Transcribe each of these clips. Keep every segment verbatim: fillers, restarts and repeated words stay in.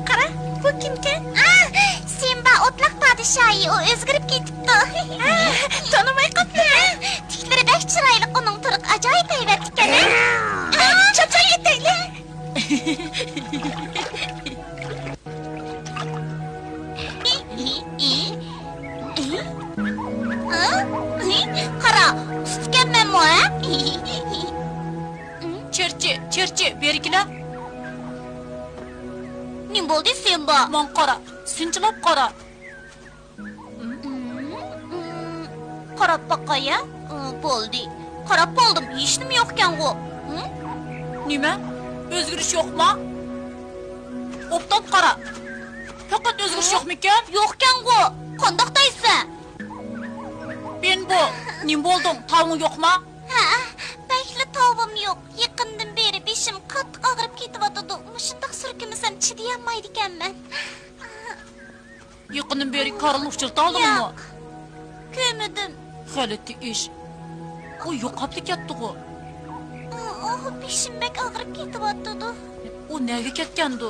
قارا، بۇ كىمكەن؟ ئا، سىمبا ئوتلاق پادىشاھى، ئۇ ئۆزگىرىپ كېتىپتۇ. ئا، تونۇماي قاپتۇ. تىكلىرى بەك چىرايلىق، ئۇنىڭ تۇرقى ئاجايىپ ھەيۋەتلىككەن. ئا، چاپچان يېتەيلى. قارا، ئۇستىكەنمەنمۇ، ھە؟ چىرچى، چىرچى، بېرى كېلە. نېمە بولدى، سىمبا؟ ماڭا قارا، سىنچىلاپ قارا. قاراپ باقاي، ھە؟ بولدى. قاراپ بولدۇم، ھېچنېمە يوقكەنغۇ. نېمە؟ ئۆزگىرىش يوقما؟ ئوبدان قارا. پەقەت ئۆزگىرىش يوقمىكەن؟ يوقكەنغۇ. قانداق دەيسەن؟ بىمبو، نېمە بولدۇڭ؟ تاۋۇڭ يوقما؟ ھە، بەكلا تاۋۇم يوق. يېقىندىن بېرى بېشىم قاتتىق ئاغرىپ كېتىۋاتىدۇ. مۇشۇنداق سۈركىمىسەم چىدىيالمايدىكەنمەن. يېقىندىن بېرى كارلنى ئۇچرىتالدىڭمۇ؟ ياق، كۆرمىدىم. غەلىتە ئىش. ئۇ يوقاپلا كەتتىغۇ؟ ئۇ، ئۇ، بېشىم بەك ئاغرىپ كېتىۋاتىدۇ. ئۇ نەگە كەتكەندۇ؟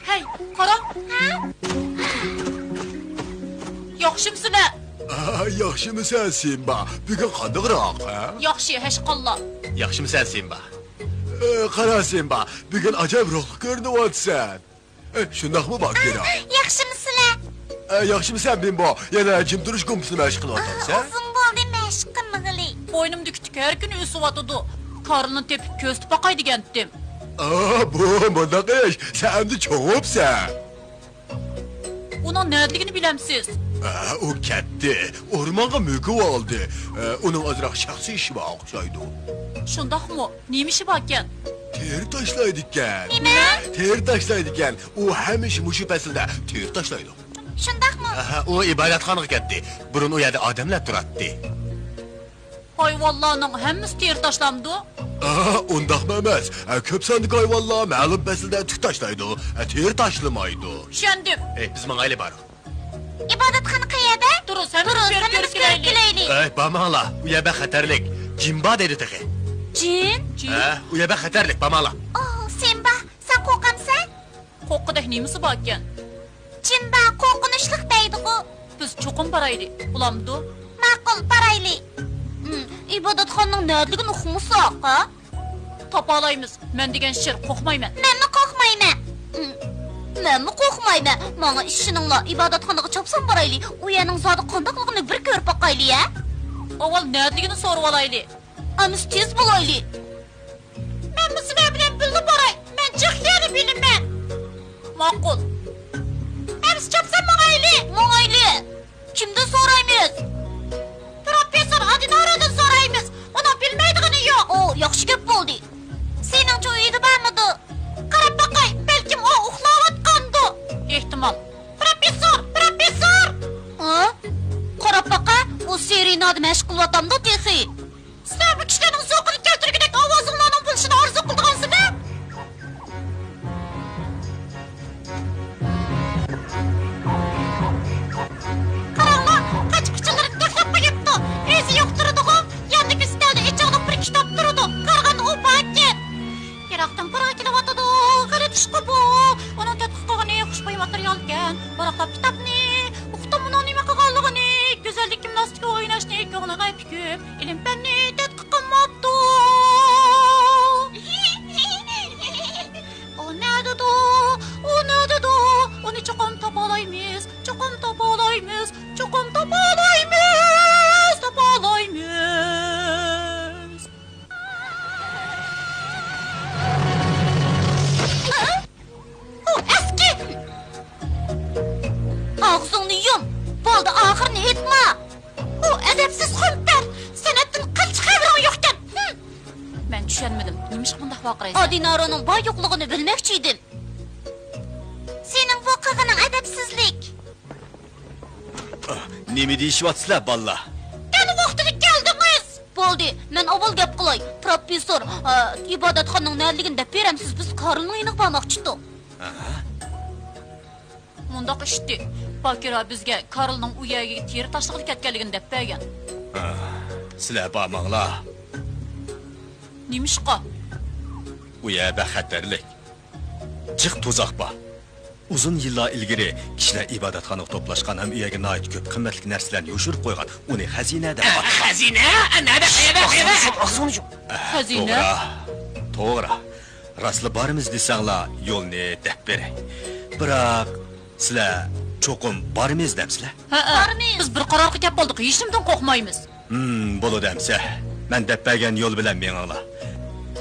ھەي، قارا! ھە؟ ياخشىمسىلەر؟ ئا، ياخشىمىسەن، سىمبا؟ بۈگۈن قانداقراق، ھە؟ ياخشى، ھەشقاللا. ياخشىمىسەن، سىمبا؟ ئە، قارا، سىمبا، بۈگۈن ئاجايىپ روھلۇق كۆرۈنۈۋاتىسەن. ئە، شۇنداقمۇ، باكىرا؟ ياخشىمسىلەر؟ ئە، ياخشىمىسەن، بىمبو؟ يەنە جىم تۇرۇش گۇمپىسىنى مەشىق قىلىۋاتامسەن؟ ئۇزۇن بولدى مەشىق قىلمىغىلى. بوينۇمدىكى تۈك ھەر كۈنى ئۆسۈۋاتىدۇ. كارلنى تېپىپ كۆزىتىپ باقاي دېگەنتىم. ئا، بۇ مۇنداق ئىش. سەن ئەمدى چوڭۇپسەن. ئۇنىڭ نەدىلىكىنى بىلەمسىز؟ ئا، ئۇ كەتتى. ئورمانغا مۆكۈۋالدى. ئا، ئۇنىڭ ئازراق شەخسىي ئىشى بار ئوخشايدۇ. شۇنداقمۇ؟ نېمە ئىشى باركەن؟ تېرە تاشلايدىكەن. نېمە؟ تېرە تاشلايدىكەن. ئۇ ھەمىشە مۇشۇ پەسىلدە تېرە تاشلايدۇ. شۇنداقمۇ؟ ئاھا، ئۇ ئىبادەتخانىغا كەتتى. بۇرۇن ئۇ يەردە ئادەملەر تۇراتتى. ھايۋانلارنىڭ ھەممىسى تېرە تاشلامدۇ؟ ئاھا، ئۇنداقمۇ ئەمەس. ھە، كۆپ ساندىكى ھايۋانلار مەلۇم پەسىلدە تۈك تاشلايدۇ. ھە، تېرە تاشلىمايدۇ. چۈشەندىم. ئەي، بىز ماڭايلى، بارۇ. ئىبادەتخانا قەيەردە؟ تۇرۇڭ، ھەممىمىز كۆرۈپ كېلەيلى. ئەي، بارماڭلار، ئۇ يەر بەك خەتەرلىك. جىن بار دەيدۇ تېخى. جىن؟ ھە، ئۇ يەر بەك خەتەرلىك، بارماڭلار. ئوھ، سىمبا، سەن قورقامسەن؟ قورققۇدەك نېمىسى باركەن؟ جىمبا، قورقۇنچلۇق دەيدىغۇ. بىز چوقۇم بارايلى، بولامدۇ؟ ماقۇل، بارايلى. ھىم، ئىبادەتخانىنىڭ نەدىلىكىنى ئۇقمىساق، ھە؟ تاپالايمىز. مەن دېگەن شىر، قورقمايمەن. مەنمۇ قورقمايمەن. ھىم، مەنمۇ قورقمايمەن. ماڭا ئىشىنىڭلار، ئىبادەتخانىغا چاپسان بارايلى. ئۇ يەرنىڭ زادى قانداقلىقىنى بىر كۆرۈپ باقايلى، ھە؟ ئاۋۋال نەدىلىكىنى سورىۋالايلى. ئەمىسە تېز بولايلى. مەنمۇ سىلەر بىلەن بىللە باراي. مەن جىق يەرنى بىلىمەن. ماقۇل. ئەمىسە چاپسان ماڭايلى. ماڭايلى. كىمدىن سورايمىز؟ پروفېسسور ئادىنارودىن سورايمىز. ئۇنىڭ بىلمەيدىغىنى يوق. ئۇ ياخشى گەپ بولدى. سېنىڭچە ئۆيىدە بارمىدۇ؟ قاراپ باقاي، بەلكىم ئۇ ئۇخلاۋاتقاندۇ. ئېھتىمال. پروفېسسور، پروفېسسور! ھە؟ قاراپ باقە، ئۇ سېرېنادا مەشىق قىلىۋاتامدۇ تېخى؟ سىلەر بۇ كىشىلەرنىڭ زوقىنى كەلتۈرگۈدەك ئاۋازىڭلارنىڭ بولۇشىنى ئارزۇ قىلىدىغانسىلەر؟ قاراڭلار، قاچا-قۇچىلىرىنى تەكلەپ قويۇپتۇ. ئۆزى يوق تۇرىدىغۇ، ياندىكى ئۈستەلدە ئېچىقلىق بىر كىتاب تۇرىدۇ. قارىغاندا ئۇ باركەن. يىراقتىن پۇراق كېلىۋاتىدۇ، غەلىتە ئىشقۇ بۇ. ئۇنىڭ تەتقىق قىلغىنى خۇشبۇي ماتېرىيالكەن. ۋاراقلاپ كىتابنى، ئۇقتۇم ئۇنىڭ نېمە قىلغانلىقىنى، گۈزەللىك گىمناستىكا ئويناشنى كۆڭلىگە پۈكۈپ، ئىلىم-پەننى تەتقىق قىلماپتۇ. ئۇ نەدىدۇ؟ ئۇ نەدىدۇ؟ ئۇنى چوقۇم تاپالايمىز، چوقۇم تاپالايمىز، چوقۇم تاپالايمىز، تاپالايمىز. ئۇ ئەسكى! ئاغزىڭنى يۇم! بولدى، ئاخىرىنى ئېيتما! ئۇ ئەدەپسىز خۇمپەر! سەنئەتتىن قىلچە خەۋىرىڭ يوقكەن! ھىم! مەن چۈشەنمىدىم. نېمىشقا بۇنداق ۋارقىرايسەن؟ ئادىنارونىڭ بار يوقلۇقىنى بىلمەكچى ئىدىم. سېنىڭ بۇ قىلغىنىڭ ئەدەپسىزلىك. نېمە دېيىشىۋاتىسىلەر، بالىلار؟ دەل ۋاقتىدا كەلدىڭىز! بولدى، مەن ئاۋۋال گەپ قىلاي. پروفېسسور، ئا، ئىبادەتخانىنىڭ نەدىلىكىنى دەپ بېرەمسىز؟ بىز كارلنىڭ يېنىغا بارماقچىتۇق. ئەھە. مۇنداق ئىشتى. باكىرا بىزگە كارلنىڭ ئۇ يەرگە تېرە تاشلىغىلى كەتكەنلىكىنى دەپ بەرگەن. ئەھ، سىلەر بارماڭلار. نېمىشقا؟ ئۇ يەر بەك خەتەرلىك. جىق تۇزاق بار. ئۇزۇن يىللار ئىلگىرى كىشىلەر ئىبادەتخانىغا توپلاشقان ھەم ئۇ يەرگە ناھايىتى كۆپ قىممەتلىك نەرسىلەرنى يوشۇرۇپ قويغان. ئۇنى خەزىنە دەپ ئاتىغان. خەزىنە؟ نەدە؟ قەيەردە؟ قەيەردە؟ خەزىنە؟ توغرا. توغرا. راستلا بارىمىز دېسەڭلار، يولنى دەپ بېرەي. بىراق، سىلەر چوقۇم بارىمىز دەپسىلەر. ھەئە، بارىمىز. بىز بىر قارارغا كەپ بولدۇق، ھېچنېمىدىن قورقمايمىز. ھىم، بولىدۇ ئەمسە. مەن دەپ بەرگەن يول بىلەن مېڭىڭلار.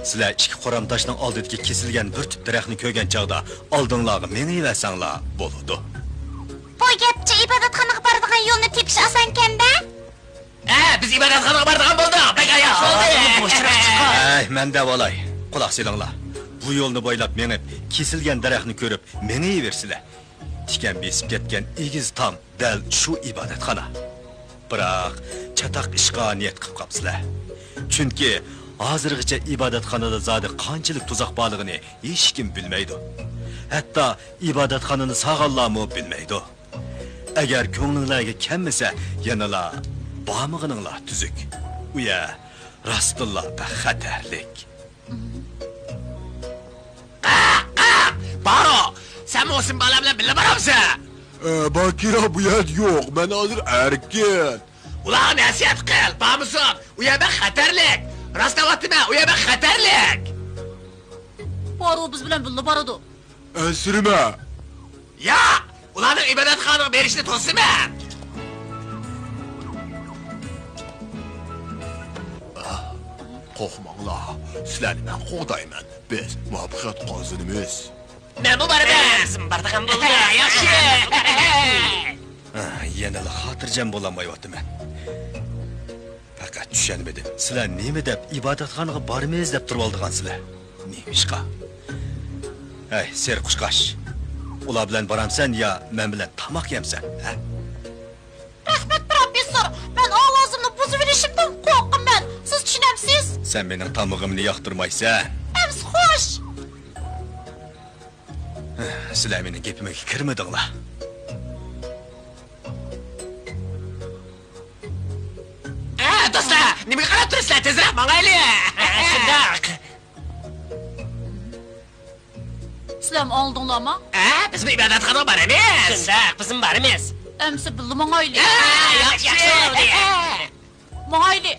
سىلەر ئىككى قورام تاشنىڭ ئالدىدىكى كېسىلگەن بىر تۈپ دەرەخنى كۆرگەن چاغدا، ئالدىڭلارغا مېڭىۋەرسەڭلار بولىدۇ. بۇ گەپچە ئىبادەتخانىغا بارىدىغان يولنى تېپىش ئاسانكەن-دە؟ ھە، بىز ئىبادەتخانىغا بارىدىغان بولدۇق. بەك ياخشى بولدى. ھەي، مەن دەۋالاي. قۇلاق سېلىڭلار. بۇ يولنى بويلاپ مېڭىپ، كېسىلگەن دەرەخنى كۆرۈپ مېڭىۋېرىسىلەر. تىكەن بېسىپ كەتكەن ئېگىز تام دەل شۇ ئىبادەتخانا. بىراق، چاتاق ئىشقا نىيەت قىلىپ قاپسىلەر. چۈنكى ھازىرغىچە ئىبادەتخانىدا زادى قانچىلىك تۇزاق بارلىقىنى ھېچكىم بىلمەيدۇ. ھەتتا ئىبادەتخانىنى سالغانلارمۇ بىلمەيدۇ. ئەگەر كۆڭلۈڭلارغا كەلمىسە، يەنىلا بارمىغىنىڭلار تۈزۈك. ئۇ يەر راستتىنلا بەك خەتەرلىك. قاق، قاق! بارو! سەن مۇسىم بالا بىلەن بىللە بارامسەن؟ ئە، باكىرا بۇ يەردە يوق، مەن ھازىر ئەركىن. ئۇلارغا نەسىھەت قىل، بارمىسۇن؟ ئۇ يەر بەك خەتەرلىك. راست دەۋاتىمەن، ئۇ يەر بەك خەتەرلىك. بارو بىز بىلەن بىللە بارىدۇ. ئەنسىرىمە. ياق! ئۇلارنىڭ ئىبادەتخانىغا بېرىشىنى توسىمەن! قورقماڭلار، سىلەرنى مەن قوغدايمەن. بىز مۇۋەپپەقىيەت قازىنىمىز. مەنمۇ بارىمەن. بارىدىغان بولدى. ياخشى. يەنىلا خاتىرجەم بولالمايۋاتىمەن. پەقەت چۈشەنمىدىم، سىلەر نېمە دەپ ئىبادەتخانىغا بارىمىز دەپ تۇرۇۋالىدىغانسىلەر؟ نېمىشقا؟ ھەي، سېرىق قۇشقاچ! ئۇلار بىلەن بارامسەن يا مەن بىلەن تاماق يەمسەن، ھە؟ رەھمەت، پروفېسسور! مەن ئاۋازىمنى بۇزۇۋېلىشىمدىن قورقىمەن. سىز چۈشىنەمسىز؟ سەن مېنىڭ تامىقىمنى ياقتۇرمايسەن. ئەمىسە خوش! سىلەر مېنىڭ گېپىمگە كىرمىدىڭلار. ئە، دوستلار، نېمىگە قاراپ تۇرىسىلەر؟ تېزرەك ماڭايلى. شۇنداق. سىلەرمۇ ئاڭلىدىڭلارمۇ؟ ھە، بىزمۇ ئىبادەتخانىغا بارىمىز. شۇنداق، بىزمۇ بارىمىز. ئەمسە بىللە ماڭايلى. ھە، ياخشى، ياخشى بولدى. ماڭايلى.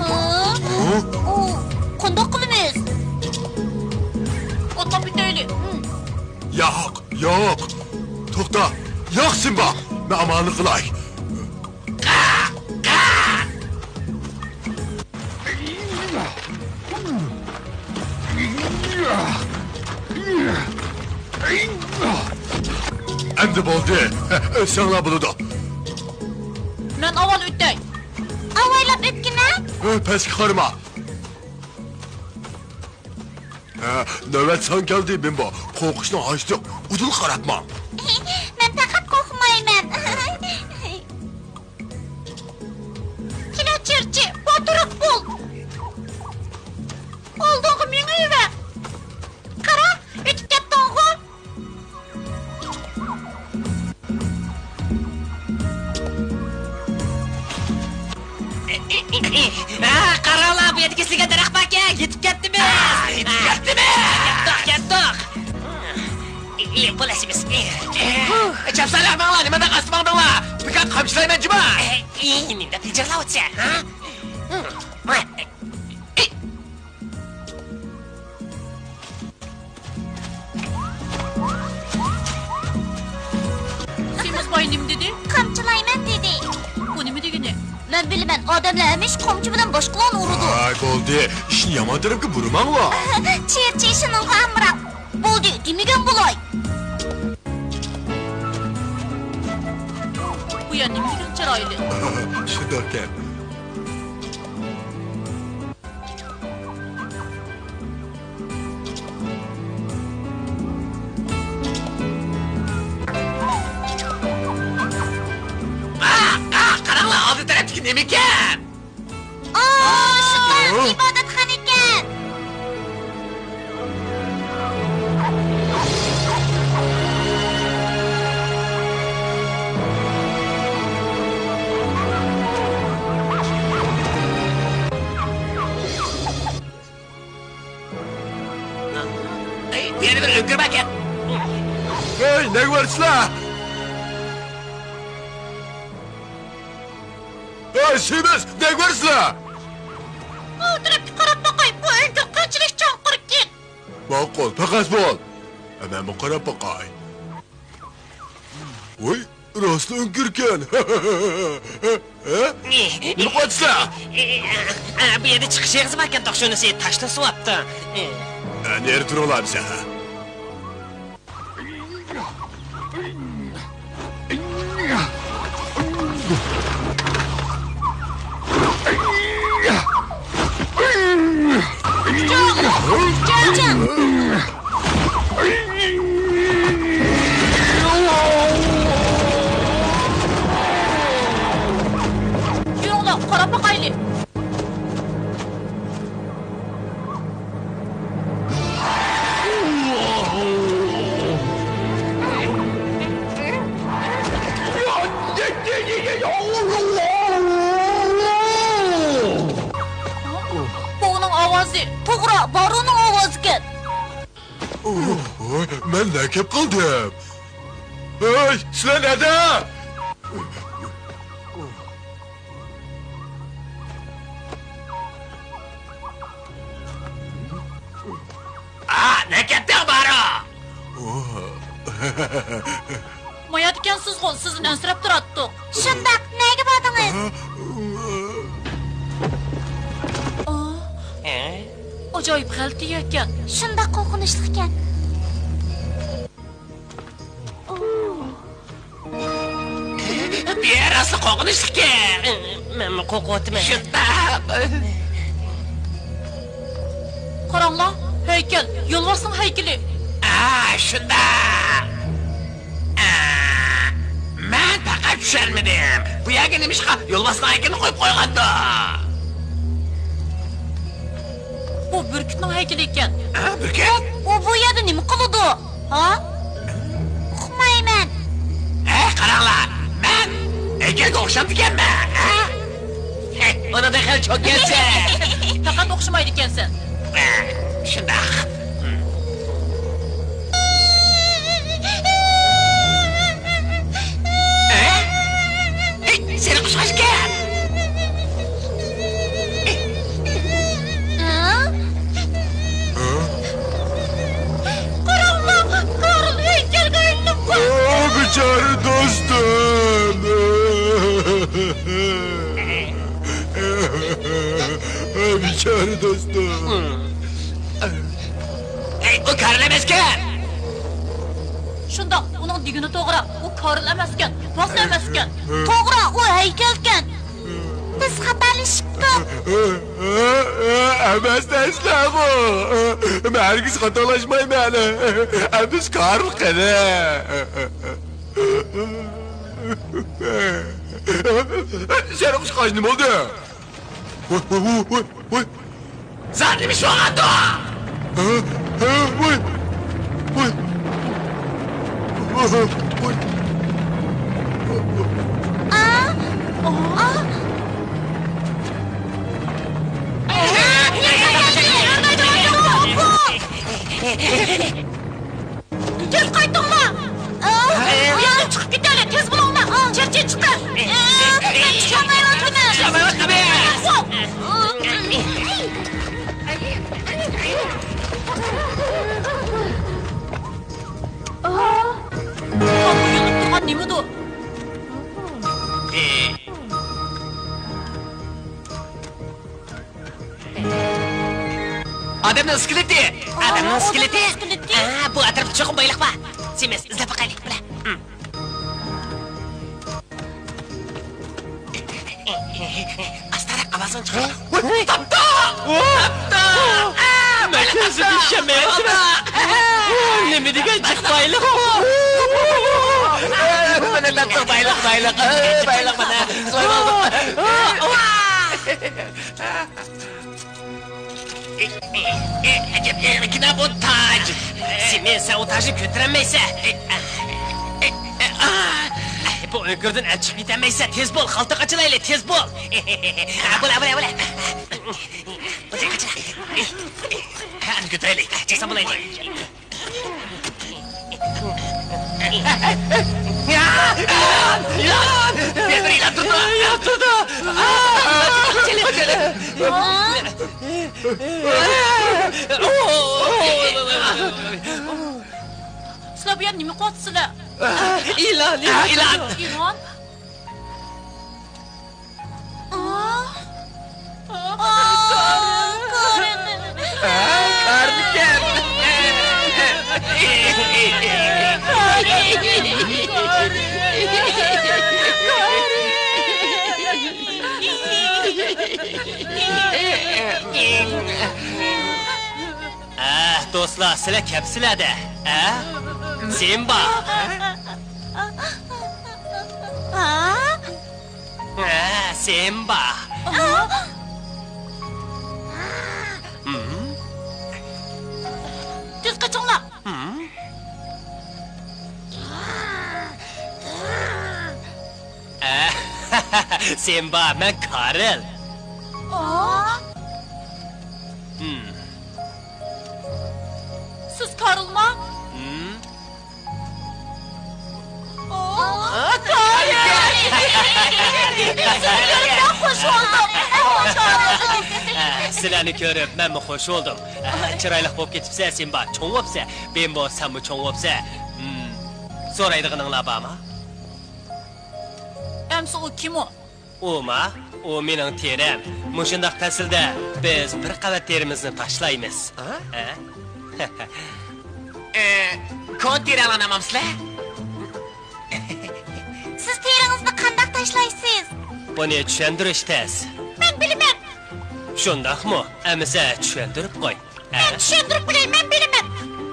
ھە؟ ئۇ، قانداق قىلىمىز؟ ئاتلاپ كېتەيلى. ياق، ياق. توختا. ياق، سىمبا. مەن ئامانلىق قىلاي. ئەمدى بولدى. ئۆتسەڭلار بولىدۇ. مەن ئاۋۋال ئۆتەي. ئاۋايلاپ ئۆتكىنە. پەسكە قارىما. ھە، نۆۋەت ساڭا كەلدى، بىمبو. قورقۇشنىڭ ھاجىتى يوق. ئۇدۇل قاراپ ماڭ. مەن پەقەت قورقمايمەن. كېلە، چىرچى، باتۇراق بول. ئالدىڭغا مېڭىۋەر. قارا، ئۆتۈپ كەتتىڭغۇ. ھە، قاراڭلار، بۇ يەردە كېسىلگەن دەرەخ باركەن، يېتىپ كەتتىمىز. ھە، يېتىپ كەتتىمىز. كەتتۇق، كەتتۇق. بولۇشىمىز. چاپسانلىق ماڭلا، نېمانداق ئاستا ماڭدىڭلار؟ بىكار قامچىلايمەن جۇما. نېمىنداق پىلجىرلاۋاتىسەن، ھە؟ سېمىز باي نېمە دېدى؟ قامچىلايمەن دېدى. بۇ نېمە دېگىنى؟ مەن بىلىمەن، ئادەملەر ھەمىشە قامچا بىلەن باشقىلارنى ئۇرىدۇ. ھاي، بولدى، ئىشنى يامان تەرەپكە بۇرىماڭلار. چىرچى شۇنىڭغا ئامراق. بولدى، دېمىگەن بولاي. بۇ يەر نېمە دېگەن چىرايلىق. شۇنداقكەن. ئا، ئا، قاراڭلار، ئالدى تەرەپتىكى نېمىكەن؟ ئا، شۇنداق، ئىبادەتخانىكەن. ئەي، بۇ يەردە بىر ئۆڭكۈر باركەن. ھەي، نەگە بارىسىلەر؟ ھەي، سېمىز، نەگە بارىسىلەر؟ ئۇ تەرەپكە قاراپ باقاي، بۇ ئۆڭكۈر قانچىلىك چوڭقۇركىن. ماقۇل، پەقەس بول. مەنمۇ قاراپ باقاي. ۋوي، راستلا ئۆڭكۈركەن. ھە؟ نېمە قىلىۋاتىسىلەر؟ ئە، بۇ يەردە چىقىش ئېغىزى باركەن، توق شۇنىسى تاشلا سۇۋاپتۇ. ئە، نېرى تۇرۇڭلار دېسە. يۈرۈڭلار، قاراپ باقايلى. بۇ ئۇنىڭ ئاۋازى. توغرا، بارۇنىڭ ئاۋازىكەن. مەن نەگە كەپ قالدىم؟ ھەي، سىلەر نەدە؟ ئا، نەگە كەتتىڭ، بارۇ؟ مايادىكەنسىزغۇ، سىزدىن ئەنسىرەپ تۇراتتۇق. شۇنداق، نەگە باردىڭىز؟ ئا، ئاجايىپ غەلىتە يەركەن. شۇنداق قورقۇنچلۇقكەن. بۇ يەر ئاستا قورقۇنچلۇقكەن. مەنمۇ قورقۇۋاتىمەن. شۇنداق. قاراڭلار، ھەيكەل، يولۋاسنىڭ ھەيكىلى. ئا، شۇنداق. ئا، مەن پەقەت چۈشەنمىدىم. بۇ يەرگە نېمىشقا يولۋاسنىڭ ھەيكىلىنى قويۇپ قويغاندۇ؟ بۇ بۇ بۈركۈتنىڭ ھەيكىلى ئىكەن. ھە، بۈركۈت؟ ئۇ، ئۇ بۇ يەردە نېمە قىلىدۇ؟ ھا؟ ئۇقمايمەن. ھە، قاراڭلار، مەن ھەيكەلگە ئوخشامدىكەنمەن، ھە؟ ئۇنىڭدەك خېلى چوڭكەنسەن. پەقەت ئوخشىمايدىكەنسەن. ھە، شۇنداق. ھە؟ ھەي، سېرىق قۇشقاچكەن! قاراڭلار، كارل ھەيكەلگە ئايلىنىپتۇ. ئو، بىچارە دوستۇم! بىچارە دوستۇم! ھەي، ئۇ كارل ئەمەسكەن! شۇنداق، ئۇنىڭ دېگىنى توغرا. ئۇ كارل ئەمەسكەن، ۋاس ئەمەسكەن. توغرا، ئۇ ھەيكەلكەن. بىز خاتالىشىپتۇق. ئەمەس دەيسىلەرغۇ؟ مەن ھەرگىز خاتالاشمايمەن. ئەمدى كارل قېنى؟ سېرىق قۇشقاچ، نېمە بولدى؟ ۋاي، ۋاي، ۋاي، ۋاي، ۋاي. زادى نېمە ئىش بولغاندۇ؟ ھە؟ ھە؟ ۋاي. ۋاي. ۋاي. ۋاي. ئا؟ ئا؟ تېز قايتىڭلار! ئۇياندىن چىقىپ كېتەيلى، تېز بولۇڭلار! چېرچى چىقىڭ! مەن چىقالمايۋاتىمەن! چىقالمايۋاتىمەن! ئۇيىنىپ تۇرغان نېمىدۇ؟ ئادەمنىڭ ئىسكىلىتى! ئادەمنىڭ ئىسكىلىتى! ئادەمنىڭ ئىسكىلىتى! ئا، بۇ ئەتراپتا چوقۇم بايلىق بار. سېمىز، ئىزدەپ باقايلى. بىلە. ئاستاراق، ئاۋازىڭنى چىقار. ۋاي، تاپتۇق! تاپتۇق! ئا، مەن بايلىق كۆزۈمگە تاپتۇق! ئىشەنمەيۋاتىمەن. ۋاي، نېمە دېگەن جىق بايلىق بۇ! مانا تاپتۇق، بايلىق، بايلىق. ئە، بايلىق مانا. سويۇپ ئالدۇق. ئەجەب يېڭىكىنا بۇ تاج. سېمىز، سەن ئۇ تاجنى كۆتۈرەلمەيسەن. بۇ ئۆڭكۈردىن ئەپ چىقىپ كېتەلمەيسەن. تېز بول، خالتا قاچىلايلى، تېز بول. بولە، بولە، بولە. قاچىلا، قاچىلا. ھە، ئەمدى كۆتۈرەيلى. چىقسام بولايلى. يىلان! يىلان! يىلان تۇرىدۇ! يىلان تۇرىدۇ! سىلەر بۇ يەردە نېمە قىلىۋاتىسىلەر؟ يىلان! يىلان! يىلان؟ ئە، دوستلار، سىلەر كەپسىلەر-دە، ئە؟ سىمبا! ھە؟ ھە، سىمبا. ھىم؟ تېز قېچىڭلار. ھىم؟ سىمبا، مەن كارل. ھىم. سىز كارلما؟ ھىم؟ سىلەرنى كۆرۈپ مەنمۇ خۇش بولدۇم. چىرايلىق بولۇپ كېتىپسەن، سىمبا. چوڭ بوپسەن. بىمبو، سەنمۇ چوڭ بوپسەن. ھىم. سورايدىغىنىڭلار بارمۇ؟ ئەمسە ئۇ كىم ئۇ؟ ئۇما، ئۇ مېنىڭ تېرەم. مۇشۇنداق پەسىلدە بىز بىر قەۋەت تېرىمىزنى تاشلايمىز. ھە؟ ھە؟ ئە، كونا تېرەڭلارنى ئالمامسىلەر؟ سىز تېرىڭىزنى قانداق تاشلايسىز؟ بۇنى چۈشەندۈرۈش تەس. مەن بىلىمەن. شۇنداقمۇ؟ ئەمىسە چۈشەندۈرۈپ قوي. مەن چۈشەندۈرۈپ بېرەي، مەن بىلىمەن.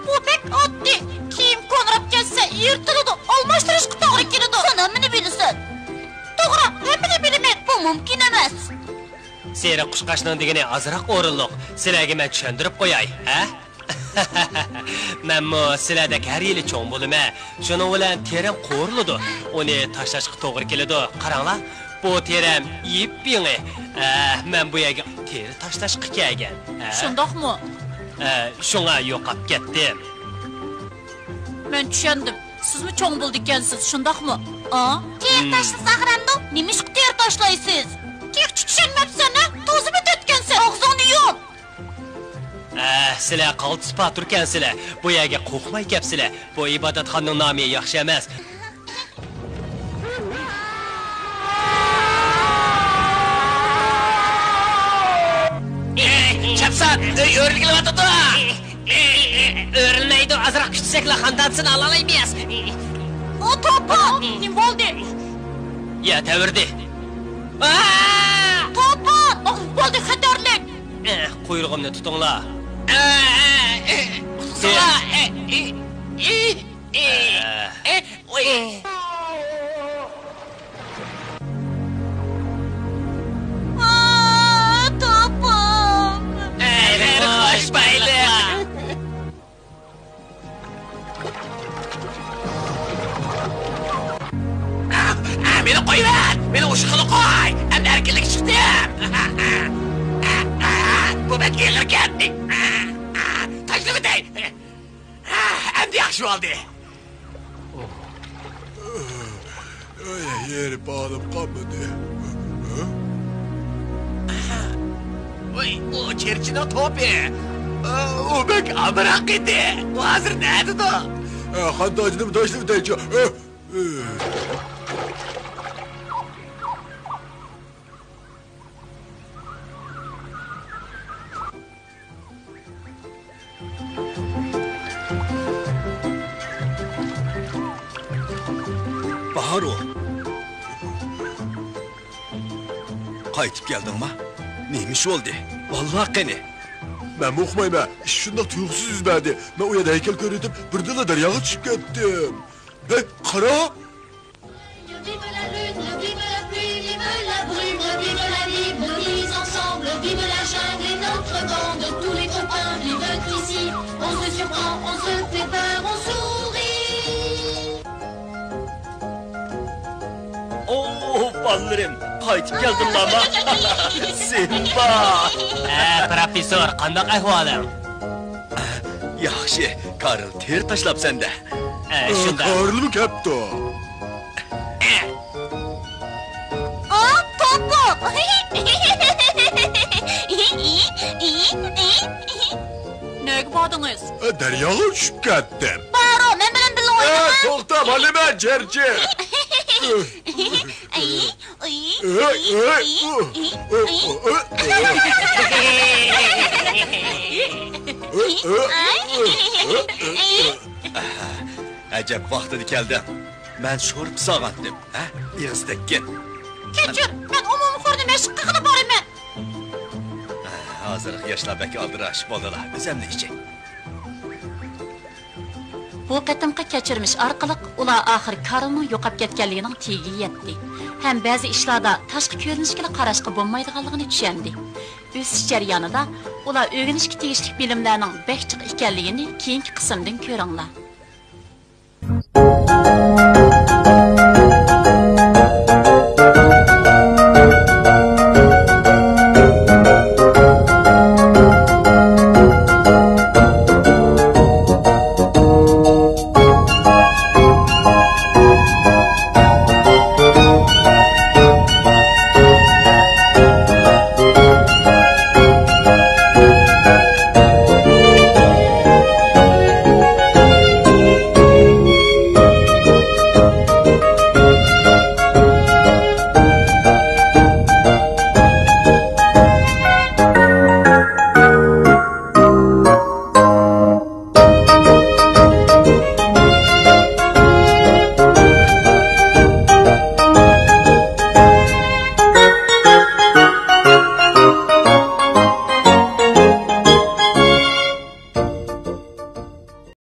بۇ بەك ئاددىي. كىيىم كونىراپ كەتسە يىرتىلىدۇ، ئالماشتۇرۇشقا توغرا كېلىدۇ. سەن ھەممىنى بىلىسەن. توغرا، ھەممىنى بىلىمەن. بۇ مۇمكىن ئەمەس. تېرە قۇشقاچنىڭ دېگىنى ئازراق ئورۇنلۇق. سىلەرگە مەن چۈشەندۈرۈپ قوياي، ھە؟ مەنمۇ سىلەردەك ھەر يىلى چوڭ بولىمەن. شۇنىڭ بىلەن تېرەم قورۇلىدۇ. ئۇنى تاشلاشقا توغرا كېلىدۇ. قاراڭلار، بۇ تېرەم يېپيېڭى. ئە، مەن بۇ يەرگە تېرە تاشلاشقا كەلگەن. ئە؟ شۇنداقمۇ؟ ئە، شۇڭا يوقاپ كەتتىم. مەن چۈشەندىم. سىزمۇ چوڭ بولىدىكەنسىز، شۇنداقمۇ؟ ئا؟ تېرە تاشلىسا ئاغرامدۇ؟ نېمىشقا تېرە تاشلايسىز؟ تېخىچە چۈشەنمەپسەن، ھە؟ تازىمۇ تۆتكەنسەن. ئاغزىڭنى يۇم! ئە، سىلەر قالتىس پاتۇركەنسىلەر. بۇ يەرگە قورقماي كەپسىلەر. بۇ ئىبادەتخانىنىڭ نامى ياخشى ئەمەس. ئەي، چاپسان، ئۆي ئۆرۈلگىلى ئاتىدۇ. ئۆرۈلمەيدۇ، ئازراق كۈتسەكلا خانتانسىنى ئالالايمىز. ئۇ توپا! نېمە بولدى؟ يا تەۋردى. ئا! توپا! ئوھ، بولدى، خەتەرلىك! ئە، قۇيرۇغۇمنى تۇتۇڭلار. ئە، ئە، ئە، ئە، ئە، ئە، ئە، ئە، ئە، ئوي. ئا، توپام! ئە، خەير خوش، بايلىق. ئە، مېنى قويۇۋەت! مېنى ئۇششۇققىلا قوي! ئەمدى ئەركىنلىككە چىقتىم! بۇ بەك ئېغىركەن! تاشلىۋېتەي! ئەمدى ياخشى بولدى! ئەي، يېرى بالىم قالمىدى. ۋاي، ئۇ چېرچىنىڭ توپى. ئۇ بەك ئامراق ئىدى. ئۇ ھازىر نەدىدۇ؟ خانتاجنىمۇ تاشلىۋېتەيچۇ. باھارۇ! قايتىپ كەلدىڭما؟ نېمە ئىش بولدى؟ بالىلار قېنى؟ مەنمۇ ئۇقمايمەن. ئىش شۇنداق تۇيۇقسىز يۈز بەردى. مەن ئۇ يەردە ھەيكەل كۆرۈۋېتىپ، بىردىنلا دەرياغا چۈشۈپ كەتتىم. بەك قارا! Vive la lune, vive la pluie, vive la brume, vive la lime, mise ensemble, vive la jungle et notre bande, tous les copains vivent ici, on se surprend, on se fait peur, on sourit. ئوو، بالىلىرىم، قايتىپ كەلدىڭلارما؟ سىمبا! ھە، پروفېسسور، قانداق ئەھۋالىڭ؟ ياخشى، كارل تېرە تاشلاپسەن-دە. ھە، شۇنداق. كارلمۇ كەپتۇ. ئا، توپا! نەگە باردىڭىز؟ دەرياغا چۈشۈپ كەتتىم. بارۇ، مەن بىلەن بىللە ئوينىما. توختا، مانا مەن، چېرچى. ئەي، ئەي، ئەي، ئەي، ئەي. ئەي. ئەجەب ۋاقتىدا كەلدىڭ. مەن شورپا سالغانتىم، ھە؟ ئېغىز تەگكىن. كەچۈر، مەن ئومۇمىي خورنى مەشىق قىلغىلى بارىمەن. ھازىر ياشلار بەك ئالدىراش، بولدىلا، ئۆزۈمنى ئىچەي. بۇ قېتىمقى كەچۈرمىش ئارقىلىق ئۇلار ئاخىر كارلنىڭ يوقاپ كەتكەنلىكىنىڭ تېگىگە يەتتى ھەم بەزى ئىشلاردا تاشقى كۆرۈنۈشكىلا قاراشقا بولمايدىغانلىقىنى چۈشەندى. ئۆسۈش جەريانىدا ئۇلار ئۆگىنىشكە تېگىشلىك بىلىملەرنىڭ بەك جىق ئىكەنلىكىنى كېيىنكى قىسىمدىن كۆرۈڭلار.